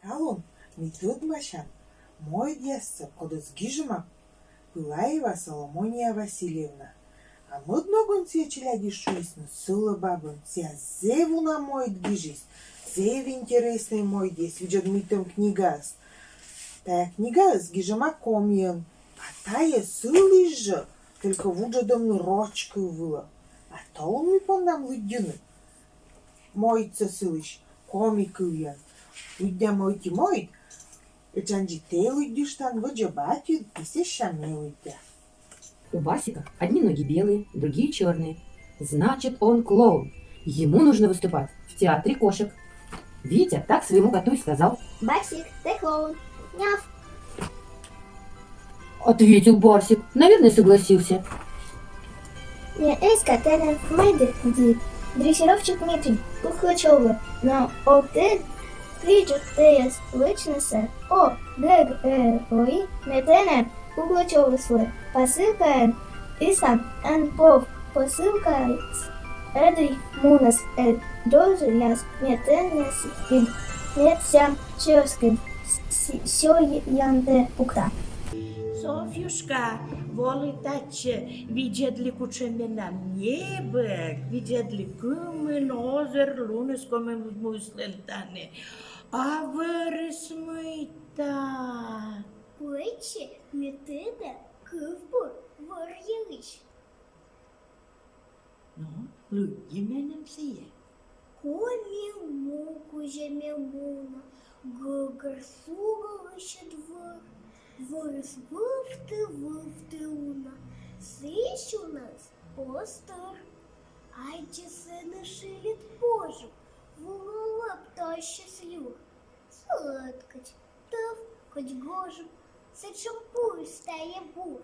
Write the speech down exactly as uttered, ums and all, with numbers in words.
Талун ми тӧдмасям мойдъяссӧ, кодӧс гижӧма Пылаева Соломония Васильевна. А мӧд ногӧн сійӧ челядьыс шуисны сылы бабын. Сійӧ зэв уна мойд гижис, зэв интереснӧй мойдъяс, видзӧд мыйтӧм книгаыс. Тая книгаыс гижӧма комиӧн, а тайӧ сылысь жӧ, только вуджӧдӧмны роч кыв вылӧ. А талун ми пондам лыддьыны мойдсӧ сылысь коми кывйӧн. Лыддям ӧти мойд, Эчанджи тэ лыддьыштан, водзӧ батьыд, и сэсся ме лыддя. У Барсика одни ноги белые, другие черные. Значит, он клоун. Ему нужно выступать в театре кошек. Витя так своему коту и сказал. Барсик, ты клоун. Няв. Ответил Барсик. Наверное, согласился. Ме эськӧ тэнӧ мойдӧ дыр. Дрессировщик Митрий Пугачёв, но отын пиджӧк тайӧс вӧчнысӧ. О, гӧгӧрво, ме тэнӧ Пугачёвыслы посылкаӧн ыстам, эн пов посылкаыс ӧдйӧ мунас, э, дождьяс ме тэнӧ сиктын, мед сям чӧскыд сёянтӧ пукта. Софьюшка, волы татчӧ, видзӧдлы, кутшӧм менам небӧг, видзӧдлы, кымын озыр луныс комын муслӧн тані. А вӧрыс мыйта? Вӧчи, ме тэнӧ кывбур вӧр йылысь. Но, лыдди меным сійӧ. Коми му кузя ме муна, гӧгӧр суӧ лӧсьыд вӧр. Вӧрыс вывті-вывті уна, сідз унас оз тыр. Аддзысӧ нин шыльыд пожӧм, вылӧ лэптӧ ассьыс юр. Сылы ӧткодь тӧв, кодь гожӧм, сэтшӧм пуис тайӧ бур.